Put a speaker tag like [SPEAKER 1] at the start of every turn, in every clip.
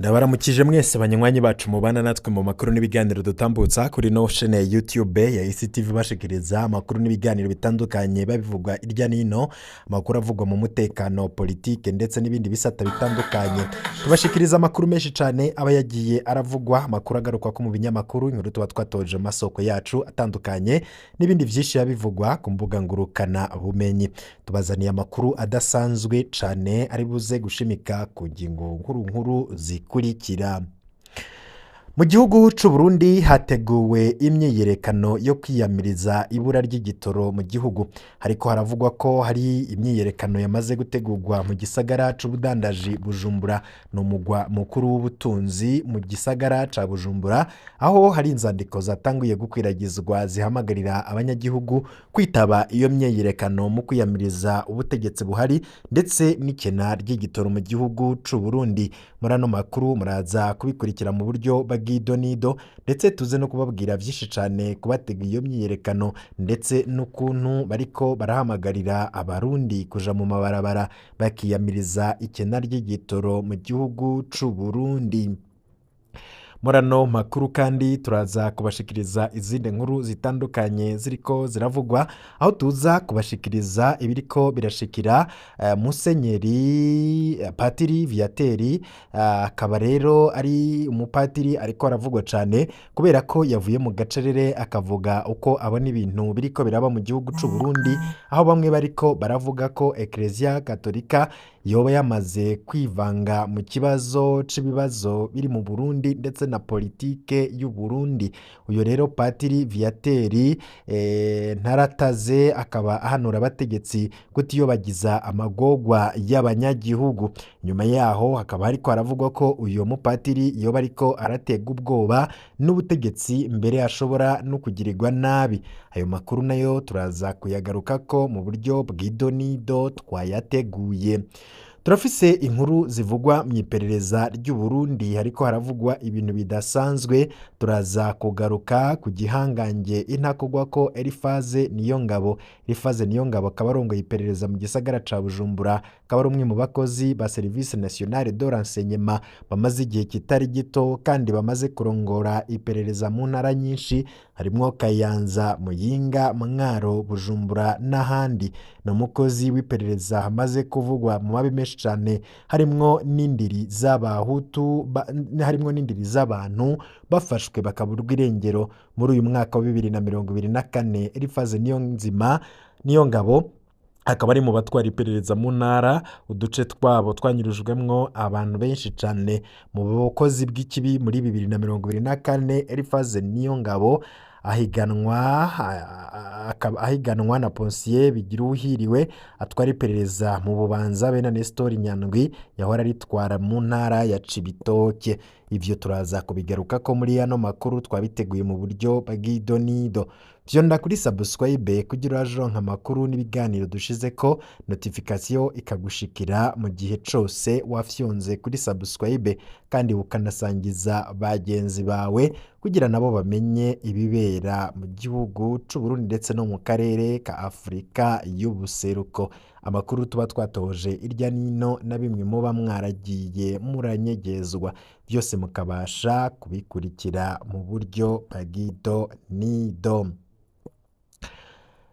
[SPEAKER 1] Ndabaramukije mwese banywanyi bacu mubana natwe mu makuru n'ibiganiro dutambutsa kuri no chaîne ya YouTube ya ICTV, bashikiriza amakuru n'ibiganiro bitandukanye babivugwa irya nino, amakuru avugwa mu mutekano, politike ndetse n'ibindi bisata bitandukanye. Tubashikiriza amakuru menshi cyane aba yagiye aravugwa, amakuru agaruka ko mu binyamakuru, inkuru tuba twatoje mu masoko yacu atandukanye n'ibindi byinshi biba bivugwa ku mbuga ngurukana bumenyi. Tubazaniye amakuru adasanzwe cyane ari buze gushimika ku ngingo nkuru nkuru zikurikira. Mu gihugu c'u Burundi hateguwe imyiyerekano yo kwiyamiriza ibura ry'igitoro mu gihugu. Hariko haravugwa ko hari imyiyerekano yamaze gutegurwa mu gisagara c'ubudandaji Bujumbura, ni umugwa mukuru w'ubutunzi mu gisagara ca Bujumbura, aho hari inzandiko zatanguye gukwiragizwa zihamagarira abanyagihugu kwitaba iyo myiyerekano mu kwiyamiriza ubutegetsi buhari ndetse n'ikena ry'igitoro mu gihugu c'u Burundi. Muri ano makuru muraza kubikurikira mu buryo bw'idonido, ndetse tuze no kubabwira byinshi cyane kubatega iyo myiyerekano ndetse n'ukuntu bariko barahamagarira Abarundi kuja mu mabarabara bakiyamiriza ikena ry'igitoro mu gihugu c'u Burundi. Muri ano makuru kandi turaza kubashikiriza izindi nkuru zitandukanye ziriko ziravugwa, aho tuza kubashikiriza ibiriko birashikira Musenyeri Patiri Viateri, akaba rero ari umupatiri ariko aravugwa cyane kubera ko yavuye mu gacerere akavuga uko abona ibintu biriko biraba mu gihugu c'u Burundi, aho bamwe bariko baravuga ko Ecclesia Katolika yoba yamaze kwivanga mu kibazo c'ibibazo biri mu Burundi ndetse na politike y'u Burundi. Uyu rero Patiri Viateri Ntarataze akaba ahanura abategetsi kutiyobagiza amagorwa y'abanyagihugu. Nyuma yaho hakaba hariko haravugwa ko uyu mupatiri yoba ariko araterwa ubwoba n'ubutegetsi, mbere ashobora no kugirirwa nabi. Ayo makuru nayo turaza kuyagarukako mu buryo bw'idonido twayateguye. Turafise inkuru zivugwa mu iperereza ry'u Burundi, hariko haravugwa ibintu bidasanzwe. Turaza kugaruka ku gihangange intakogwako Elifaze Niyongabo. Elifaze Niyongabo akaba arongoye iperereza mu gisagara ca Bujumbura, akaba ari umwe mu bakozi ba Service Nationale de Renseignement bamaze igihe kitari gito kandi bamaze kurongora iperereza mu ntara nyinshi harimwo Kayanza, Muyinga, Mwaro, Bujumbura n'ahandi. Ni umukozi w'iperereza amaze kuvugwa mu mabi menshi cyane, harimwo n'indiri z'abahutu, harimwo n'indiri z'abantu bafashwe bakaburwa irengero muri uyu mwaka wa 2024. Elifaze Niyonzima Niyongabo akaba ari mu batwara iperereza mu ntara uduce twabo twanyurujwemwo abantu benshi cyane mu bukozi bw'ikibi muri 2024. Elifaze Niyongabo ahiganwa akaba ahiganwa na Ponsier Bigiruhiriwe atwara iperereza mu Bubanza, bene Nestor Nyandwi yahora aritwara mu ntara ya Cibitoke. Ivyo turaza kubigaruka ko muri ano makuru twabiteguye mu buryo bw'idonido. Vyonda kuri subscribe kugira urajonka amakuru n'ibiganiro dushize ko notification ikagushikira mu gihe cose wafyonze kuri subscribe, kandi ukanasangiza bagenzi bawe kugira nabo bamenye ibibera mu gihugu c'u Burundi ndetse no mu karere ka Afurika y'ubuseruko. Amakuru tuba twatoje irya nino na bimwe muba mwaragiye muranyegezwa byose mukabasha kubikurikira mu buryo bw'idonido.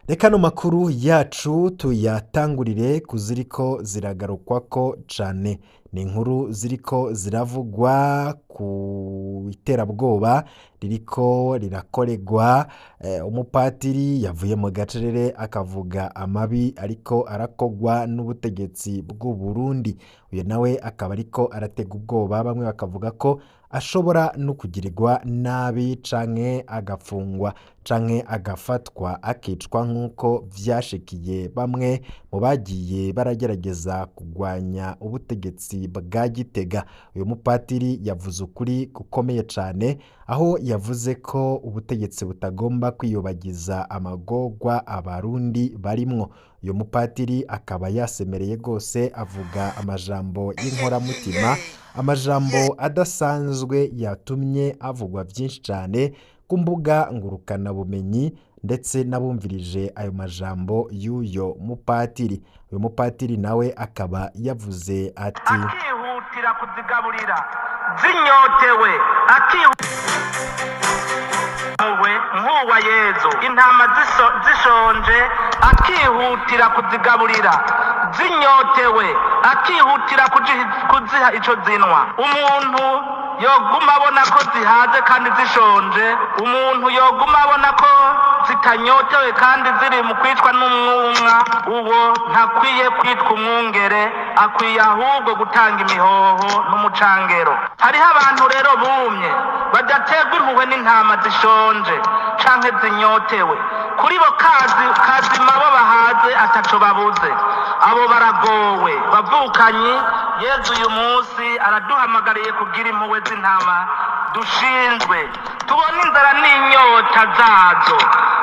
[SPEAKER 1] Reka ano makuru yacu tuyatangurire ku ziriko ziragarukwako cane. Ni inkuru ziriko ziravugwa ku iterabwoba ririko rirakoregwa umupatiri yavuye mu gacerere akavuga amabi ariko arakogwa n'ubutegetsi bw'u Burundi. Uyu nawe akaba ariko aratega ubwoba, bamwe bakavuga ko ashobora no kugirirwa nabi canke agafungwa canke agafatwa akicwa nk'uko vyashikiye bamwe mu bagiye baragerageza kugwanya ubutegetsi bwa Gitega. Uyu mupatiri yavuze ukuri gukomeye cane, aho yavuze ko ubutegetsi butagomba kwiyobagiza amagorwa Abarundi barimwo. Uyu mupatiri akaba yasemereye rwose avuga amajambo y'inkoramutima, amajambo adasanzwe yatumye avugwa byinshi cyane ku mbuga ngurukanabumenyi ndetse n'abumvirije ayo majambo y'uyo mupatiri. Uyu mupatiri nawe akaba yavuze ati:
[SPEAKER 2] Akihutira kuzigaburira. Zinyotewe akiwe nk'uwa Yezu. Intama zishonje akihutira kuzigaburira, zinyotewe akihutira kuziha ico zinwa. Umuntu yoguma abona ko zihaze kandi zishonje, umuntu yoguma abona ko zitanyotewe kandi ziri mu kwicwa n'umwumwa, uwo ntakwiye kwitwa umwungere, akwiye ahubwo gutanga imihoho n'umucangero. Hariho abantu rero bumye, badaterwa impuhwe n'intama zishonje canke zinyotewe. Kuri bo kazi kazima, bo bahaze ataco babuze. Abo baragowe. Bavukanyi, Yezu uyu munsi araduhamagariye kugira impuhwe z'intama dushinzwe, tubone inzara n'inyota zazo,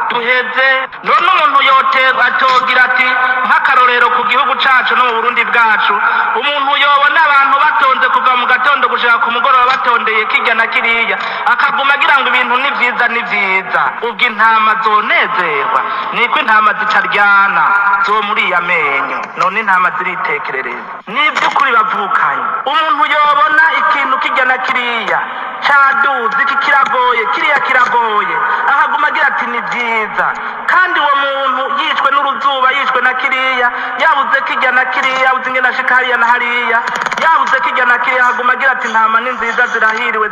[SPEAKER 2] duheze. None umuntu yoterwa atogira ati, nk'akarorero ku gihugu cacu no mu Burundi bwacu, umuntu yobona abantu batonze kuva mu gatondo gushika ku mugoroba, batondeye kirya na kiriya, akaguma agira ngo ibintu ni vyiza, ni vyiza, ubwo intama zonezerwa? Niko intama zitaryana zo muri iya menyo. None intama ziritekerereza? Ni ivy'ukuri bavukanye, umuntu yobona ikintu kirya na kiriya caduze, iki kiragoye, kiriya kiragoye, akaguma agira ati ni vyiza, kandi uwo muntu yishwe n'uruzuba, yishwe na kiriya, yabuze kirya na kiriya, yabuze ingene ashika hariya na hariya, yabuze kirya na kiriya, akaguma agira ati intama ni nziza, zirahiriwe,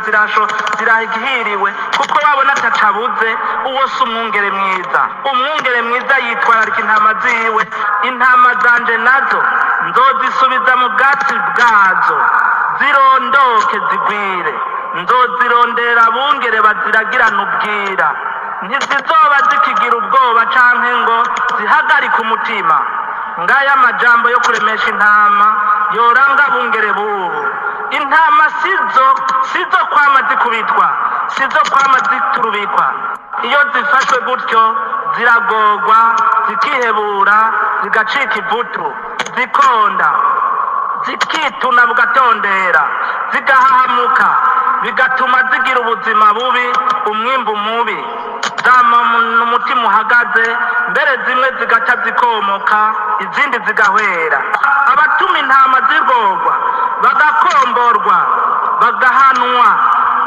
[SPEAKER 2] zirahiriwe, kuko wabona atacabuze, uwo si umwungere mwiza. Umwungere mwiza yitwararika intama ziwe. Intama zanje nazo nzozisubiza mu bwatsi bwazo, zirondoke zigwire. Nzozirondera abungere baziragirana ubwira, ntizizoba zikigira ubwoba canke ngo zihagarike umutima. Ngaya amajambo yo kuremesha intama yoranga abungere b'ubu. Intama sizo kwama zikubitwa, sizo kwama ziturubikwa. Iyo zifashwe gutyo ziragorwa, zikihebura, zigacika ivutu, zikonda, zikituna bugatondera, zigahahamuka, bigatuma zigira ubuzima bubi, umwimbu mubi, zama umutima uhagaze, mbere zimwe zigaca zikomoka, izindi zigahwera. Abatuma intama zigorwa bagakomborwa, bagahanwa,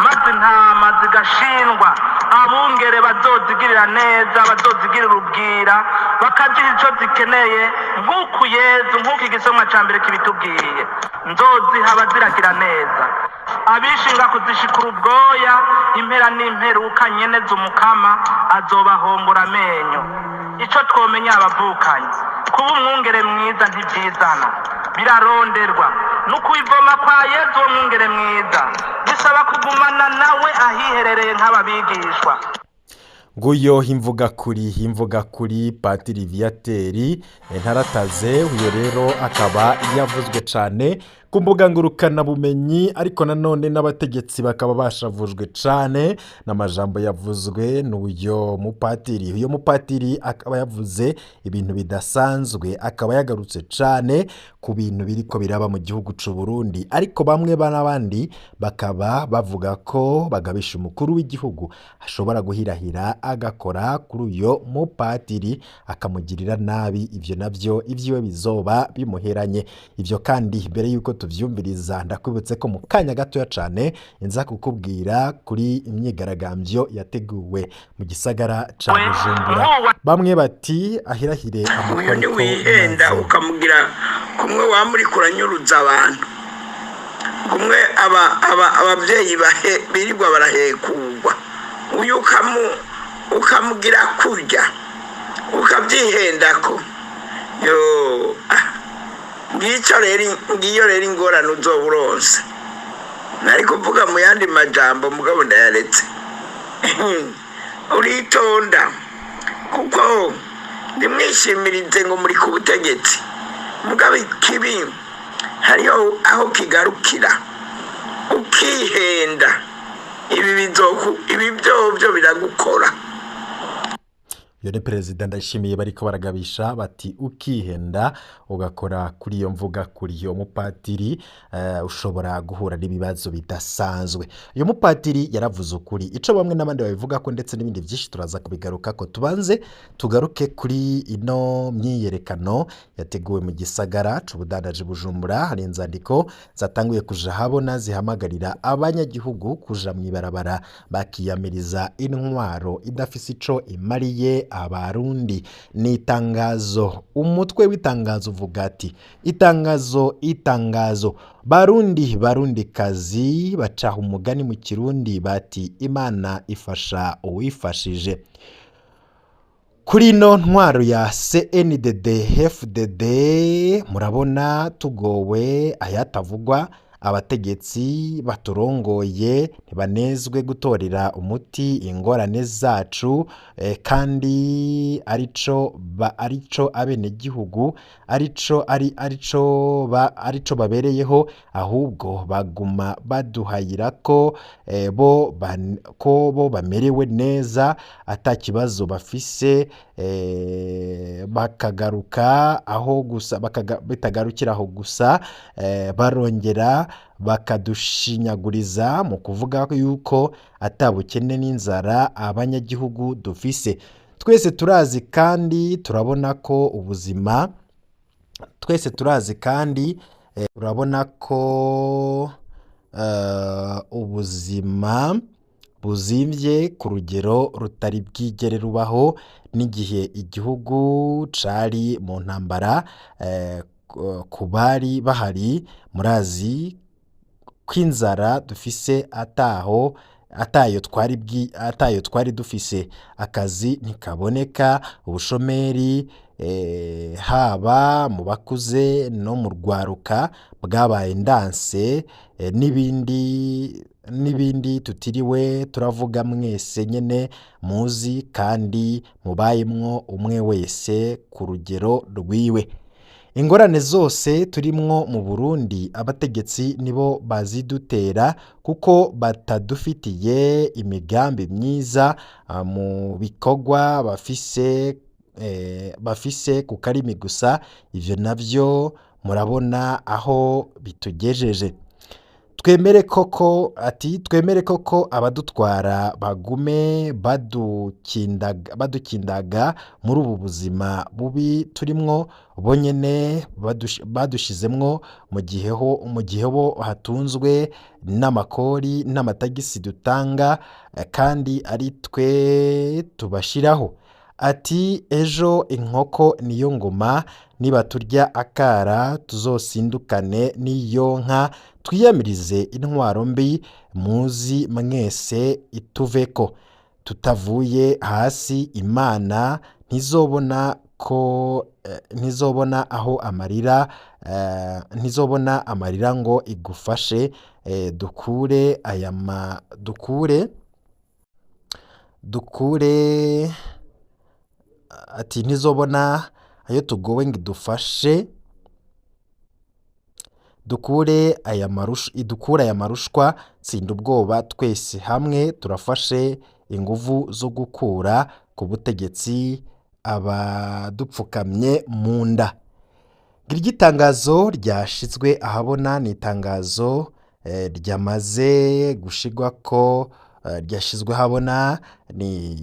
[SPEAKER 2] maze intama zigashingwa abungere bazozigirira neza, bazozigirira ubwira, bakaziha ico zikeneye, nk'uku Yezu, nk'uko igisomwa ca mbere kibitubwiye: nzoziha abaziragira neza. Abishinga kuzishikura ubwoya, impera n'imperuka nyene z'Umukama azobahombora amenyo. Ico twomenya abavukanyi, kuba umwungere mwiza ntivyizana, biraronderwa. N'ukuyivoma kwa Yezu uwo mwungere mwiza bisaba kugumana nawe ahiherereye nk'ababigishwa.
[SPEAKER 1] Nguyo imvuga kuri Patiri Viateri Ntarataze. Uyo rero akaba yavuzwe cyane ku mbuga ngurukanabumenyi, ariko nanone n'abategetsi bakaba bashavujwe cyane n'amajambo yavuzwe n'uyo mupatiri. Uyu mupatiri akaba yavuze ibintu bidasanzwe, akaba yagarutse cyane ku bintu biriko biraba mu gihugu c'u Burundi, ariko bamwe n'abandi bakaba bavuga ko bagabisha umukuru w'igihugu ashobora guhirahira agakora kuri uyo mupatiri akamugirira nabi, ivyo navyo ivyiwe bizoba bimuheranye. Ivyo kandi mbere yuko tuvyumviriza, ndakwibutse ko mu kanya gatoya cane nza kukubwira kuri imyigaragambyo yateguwe mu gisagara ca Bujumbura. Bamwe bati ahirahire
[SPEAKER 3] Uyu
[SPEAKER 1] amukoreko
[SPEAKER 3] ntiwihenda
[SPEAKER 1] maze
[SPEAKER 3] ukamugira kumwe wamurika uranyuruza abantu, kumwe ababyeyi birirwa barahekugwa, uyu ukamugira kurya ukabyihendako yo. Ah, ngico rero, ngiyo rero ingorane uzoba uronse. Nari kuvuga mu yandi majambo, mugabo ndayaretse. Uritonda, kuko ntimwishimirize ngo muri ku butegetsi, mugabo ikibi hariho aho kigarukira ukihenda. Ibi bizoku, ibi byovyo biragukora.
[SPEAKER 1] Iyo ni Perezida Ndayishimiye bariko baragabisha bati ukihenda ugakora kuri iyo mvuga kuri iyo mupatiri, ushobora guhura n'ibibazo bidasanzwe. Uyu mupatiri yaravuze ukuri, ico bamwe n'abandi babivugako ndetse n'ibindi vyinshi turaza kubigarukako. Tubanze tugaruke kuri ino myiyerekano yateguwe mu gisagara c'ubudandaji Bujumbura. Hari inzandiko zatanguye kuja habona zihamagarira abanyagihugu kuja mw'ibarabara bakiyamiriza intwaro idafise ico imariye Abarundi. Ni itangazo, umutwe w'itangazo uvuga ati: itangazo, itangazo, Barundi Barundikazi, bacaha umugani mu Kirundi bati Imana ifasha uwifashije. Kuri ino ntwaro ya CNDD FDD murabona tugowe ayatavugwa. Abategetsi baturongoye ntibanezwe gutorera umuti ingorane zacu, kandi arico abenegihugu arico ari arico ba arico babereyeho, ahubwo baguma baduhayira ko bo ko bo bamerewe neza ata kibazo bafise, bakagaruka aho gusa bitagarukira aho gusa, barongera bakadushinyaguriza mu kuvuga yuko ata bukene n'inzara abanyagihugu dufise. Twese turazi kandi turabona ko ubuzima, twese turazi kandi turabona ko ubuzima buzimvye ku rugero rutari bwigere rubaho n'igihe igihugu cari mu ntambara. Ku bari bahari murazi ko inzara dufise ataho atayo twari dufise. Akazi ntikaboneka, ubushomeri haba mu bakuze no mu rwaruka bwabaye ndanse, n'ibindi n'ibindi tutiriwe turavuga mwese nyene muzi kandi mubayemwo umwe wese ku rugero rwiwe. Ingorane zose turimwo mu Burundi abategetsi nibo bazidutera kuko batadufitiye imigambi myiza mu bikorwa bafise ku karimi gusa. Ivyo navyo murabona aho bitugejeje. Twemere koko, ati twemere koko abadutwara bagume badukindaga muri ubu buzima bubi turimwo bonyene badushizemwo, mu gihe bo hatunzwe n'amakori n'amatagisi dutanga, kandi ari twe tubashiraho. Ati ejo inkoko niyo ngoma, nibaturya akara tuzosindukane n'iyo nka, twiyamirize intwaro mbi muzi mwese ituveko. Tutavuye hasi Imana ntizobona ko ntizobona aho amarira, ntizobona amarira ngo igufashe. Dukure aya ma dukure dukure ati ntizobona ayo tugowe ngo idufashe. Idukure aya marushwa. Tsinda ubwoba, twese hamwe turafashe inguvu zo gukura ku butegetsi abadupfukamye mu nda. Ngiryo itangazo ryashizwe ahabona, ni itangazo ryamaze gushigwako, ryashizwe ahabona. Ni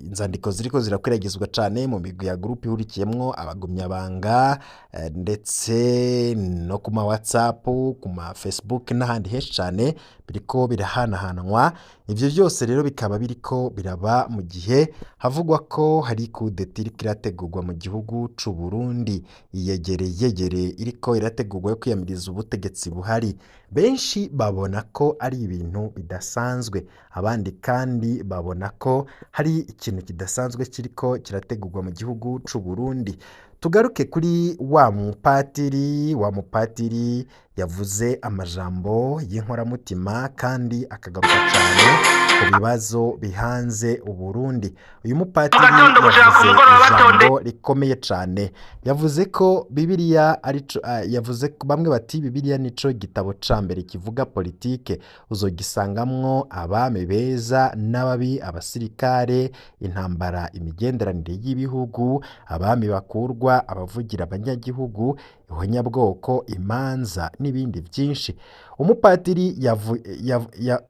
[SPEAKER 1] inzandiko ziriko zirakwiragizwa cane mu migwi ya groupe ihurikiyemwo abagumyabanga, ndetse no ku ma WhatsApp, ku ma Facebook n'ahandi henshi cane biriko birahanahanwa. Ivyo vyose rero bikaba biriko biraba mu gihe havugwa ko hari kudeta iriko irategurwa mu gihugu c'u Burundi, iyegere yegere iriko irategurwa yo kwiyamiriza ubutegetsi buhari. Benshi babona ko ari ibintu bidasanzwe, abandi kandi babona ko hari ikintu kidasanzwe kiriko kirategurwa mu gihugu c'u Burundi. Tugaruke kuri wa mupatiri yavuze amajambo y'inkoramutima kandi akagaruka cane. ku bibazo bihanze Uburundi. Uyu mupatiri
[SPEAKER 2] Mu gatondo gushika ku
[SPEAKER 1] yavuze
[SPEAKER 2] mugoroba batonde.
[SPEAKER 1] ijambo rikomeye cane, yavuze ko Bibiliya arico, yavuze ko bamwe bati Bibiliya nico gitabo ca mbere kivuga politike, uzogisangamwo abami beza n'ababi, abasirikare, intambara, imigenderanire y'ibihugu, abami bakurwa, abavugira abanyagihugu, ihonyabwoko, imanza n'ibindi byinshi. Umupatiri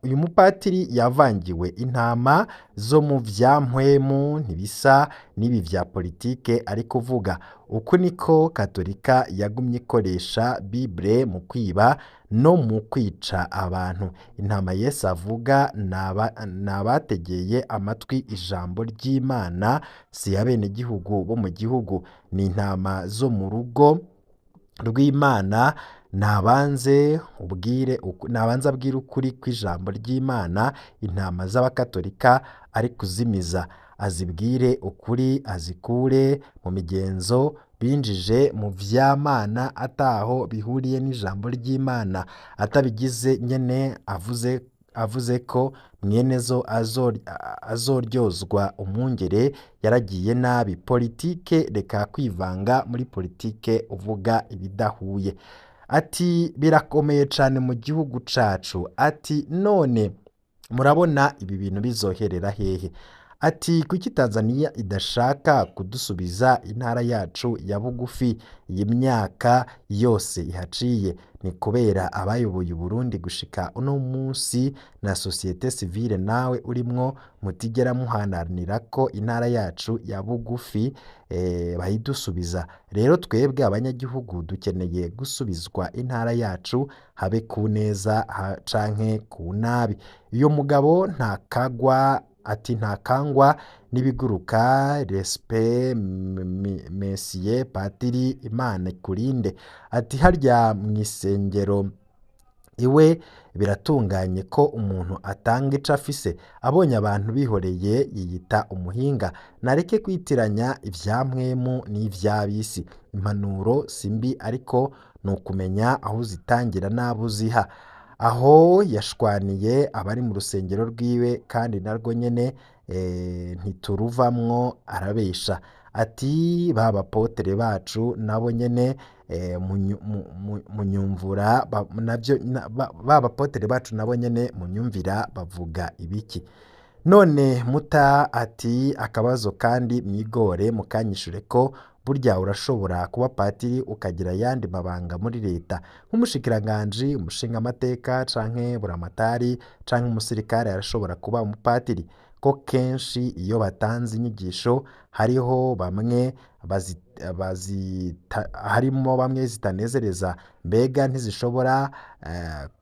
[SPEAKER 1] uyu mupatiri yavangiwe intama zo mu vya mpwemu ntibisa n'ibi vya politike ari kuvuga. Uku niko Katolika yagumye ikoresha Bible mu kwiba no mu kwica abantu. Intama Yesu avuga ni abategeye amatwi ijambo ry'Imana, si abenegihugu bo mu gihugu, ni intama zo mu rugo rw'Imana. Nabanze ubwire nabanze abwire ukuri kw'ijambo ry'Imana intama z'abakatolika ari kuzimiza, azibwire ukuri, azikure mu migenzo binjije mu vy'Amana ataho bihuriye n'ijambo ry'Imana, atabigize nyene avuze ko mwenezo azoryozwa umwungere yaragiye nabi. Politike, reka kwivanga muri politike uvuga ibidahuye. Ati birakomeye cane mu gihugu cacu. Ati none murabona ibi bintu bizoherera hehe? Ati kuki Tanzania idashaka kudusubiza intara yacu ya bugufi iyi myaka yose ihaciye? Ni kubera abayoboye Uburundi gushika uno munsi na societe civile nawe urimwo mutigera muhananira ko intara yacu ya bugufi bayidusubiza. Rero twebwe abanyagihugu dukeneye gusubizwa intara yacu, habe ku neza canke ku nabi. Uyo mugabo ntakagwa, ati ntakangwa n'ibiguruka. Respect Monsieur Patiri, Imana ikurinde. Ati harya mw'isengero iwe biratunganye ko umuntu atanga ico afise, abonye abantu bihoreye yiyita umuhinga. Nareke kwitiranya ivya mpwemu n'ivy'abisi. Impanuro si mbi, ariko ni ukumenya aho uzitangira n'abo uziha. Aho yashwaniye abari mu rusengero rwiwe, kandi narwo nyene ntituruvamwo, arabesha. Ati ba bapotere bacu nabo nyene munyumvura navyo ba bapotere bacu nabo nyene munyumvira bavuga ibiki? None muta ati akabazo kandi mwigore mukanyishure ko burya urashobora kuba patiri ukagira ayandi mabanga muri leta, nk'umushikiranganji, umushingamateka canke buramatari canke umusirikare arashobora kuba umupatiri. Ko kenshi iyo batanze inyigisho hariho bamwe harimo bamwe zitanezereza, mbega ntizishobora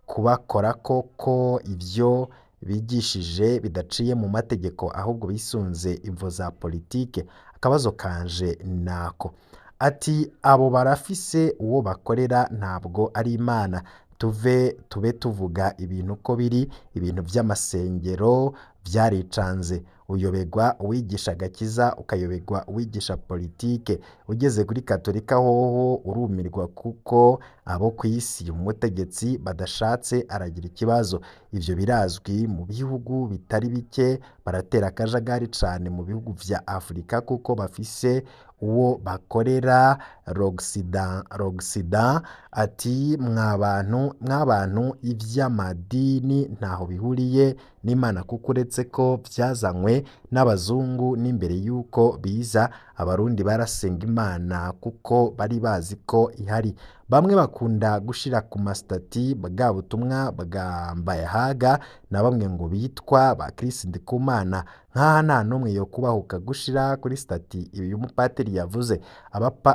[SPEAKER 1] kubakorako ko ivyo bigishije bidaciye mu mategeko ahubwo bisunze imvo za politike? Akabazo kanje nako. Ati abo barafise uwo bakorera, ntabwo ari Imana. Tuve tube tuvuga ibintu uko biri, ibintu vy'amasengero vyaricanze. Uyoberwa uwigisha agakiza, ukayoberwa uwigisha politike. Ugeze kuri Katolika hoho urumirwa, kuko abo kw'isi umutegetsi badashatse aragira ikibazo. Ivyo birazwi mu bihugu bitari bike, baratera akajagari cane mu bihugu vya Afurika kuko bafise uwo bakorera. L'Occident ati mwabantu ivy'amadini ntaho bihuriye n'Imana, kuko uretse ko vyazanywe n'abazungu n'imbere y'uko biza Abarundi barasenga Imana kuko bari bazi ko ihari. Bamwe bakunda gushira ku masitati bwa butumwa bwa Mbayahaga na bamwe ngo bitwa ba Chris Ndikumana. Nkaha nta n'umwe yokubahuka gushira kuri stati ibi umupatiri yavuze.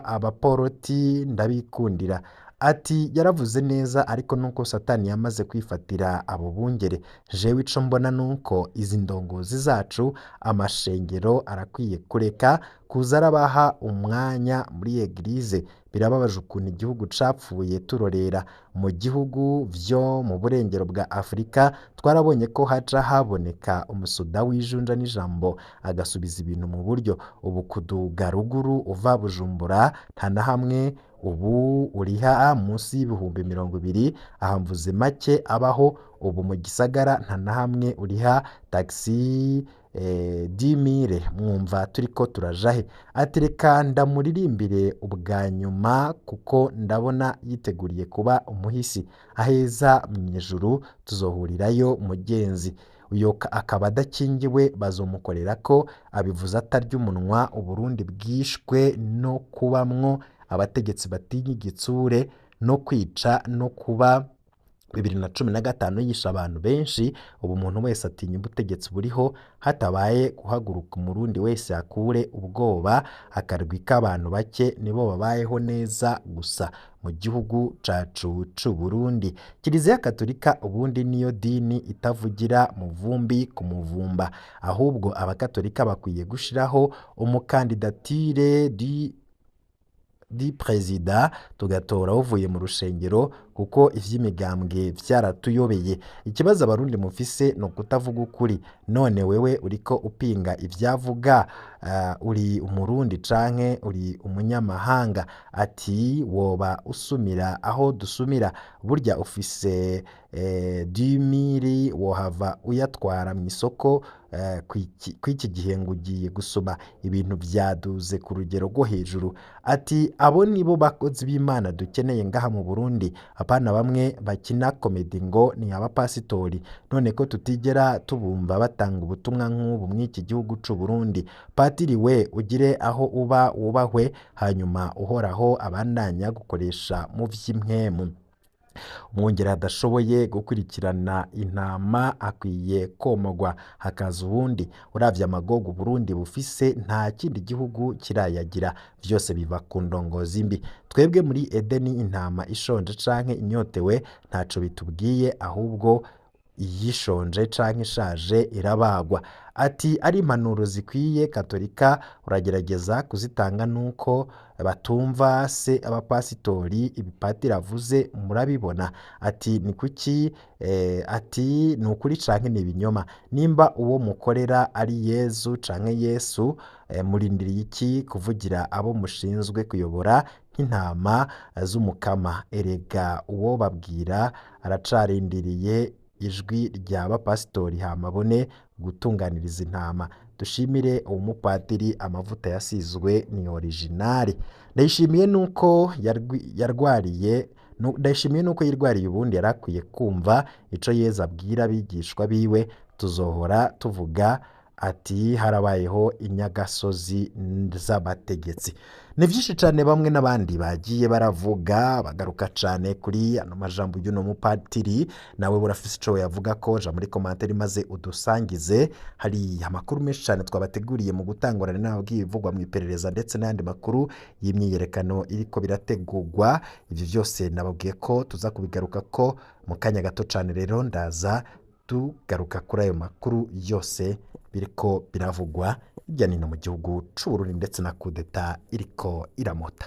[SPEAKER 1] Abaporoti ndabikundira. Ati yaravuze neza, ariko nuko Satani yamaze kwifatira abo bungere. Jewe ico mbona nuko izi ndongozi zacu amashengero arakwiye kureka kuza arabaha umwanya muri eglise. Birababaje ukuntu igihugu capfuye turorera. Mu gihugu vyo mu burengero bwa Afurika twarabonye ko haca haboneka umusoda w'ijunja n'ijambo agasubiza ibintu mu buryo. Ubu kuduga ruguru uva Bujumbura nta na hamwe Ubu uriha munsi y'20,000, aha mvuze make abaho ubu mu gisagara nta na hamwe uriha taxi 10,000. Mwumva turiko turaja he? Ati reka ndamuririmbire ubwa nyuma kuko ndabona yiteguriye kuba umuhisi, aheza mw'ijuru tuzohurirayo mugenzi. Uyo akaba adakingiwe bazomukorera ko abivuze atarya umunwa. Uburundi bwishwe no kubamwo abategetsi batinya igitsure no kwica no kuba 2015 yishe abantu benshi. Ubu umuntu wese atinya ubutegetsi buriho, hatabaye guhaguruka umurundi wese akure ubwoba. Akarwi k'abantu bake nibo babayeho neza gusa mu gihugu cacu c'Uburundi. Kiliziya Katolika ubundi niyo dini itavugira mu vumbi ku muvumba, ahubwo abakatolika bakwiye gushiraho umukandidatire di perezida tugatora uvuye mu rushengero, kuko ivy'imigambwe vyaratuyobeye. Ikibazo abarundi mufise ni ukutavuga ukuri. None wewe uriko upinga ivyavuga, uri umurundi canke uri umunyamahanga? Ati woba usumira aho dusumira, burya ufise 10,000 wohava uyatwara mw'isoko kw'iki gihe ngo ugiye gusuma, ibintu vyaduze ku rugero rwo hejuru. Ati abo nibo bakozi b'Imana dukeneye ngaha mu Burundi, apana bamwe bakina komedi ngo ni abapasitori. None ko tutigera tubumva batanga ubutumwa nk'ubu mw'iki gihugu c'Uburundi? Patiri we, ugire aho uba wubahwe, hanyuma Uhoraho abandanya gukoresha mu vy'impwemu. Umwungere adashoboye gukurikirana intama akwiye komogwa hakaza uwundi. Uravye amagogo Uburundi bufise nta kindi gihugu kirayagira, vyose biva ku ndongozi mbi. Twebwe muri Edeni intama ishonje canke inyotewe ntaco bitubwiye, ahubwo iyishonje canke ishaje irabagwa. Ati ari impanuro zikwiye Katolika uragerageza kuzitanga nuko batumva se abapasitori ibipatiri avuze murabibona. Ati ni kuki ati ni ukuri canke ni ibinyoma? Nimba uwo mukorera ari Yezu canke Yesu, murindiriye iki kuvugira abo mushinzwe kuyobora nk'intama z'umukama? Erega uwo babwira aracarindiriye ijwi rya bapasitori hama abone gutunganiriza intama. Dushimire uwo mupatiri amavuta yasizwe ni originale. Ndayishimiye nuko yarwariye, ndayishimiye nuko yirwariye, ubundi yarakwiye kumva ico Yezu abwira abigishwa biwe. Tuzohora tuvuga ati harabayeho inyagasozi z'abategetsi. Ni vyinshi cane bamwe n'abandi bagiye baravuga bagaruka cane kuri ano majambo y'uno mupatiri. Nawe burafise ico yavuga ko ja muri commentaire maze udusangize. Hari amakuru menshi cane twabateguriye mu gutangurana n'ababwiye ibivugwa mu iperereza ndetse n'ayandi makuru y'imyiyerekano iriko birategurwa. Ivyo vyose nababwiye ko tuza kubigaruka ko mu kanya gato cane. Rero ndaza tugaruka kuri ayo makuru yose biriko biravugwa hirya no hino mu gihugu c'Uburundi ndetse na kudeta iriko iramota.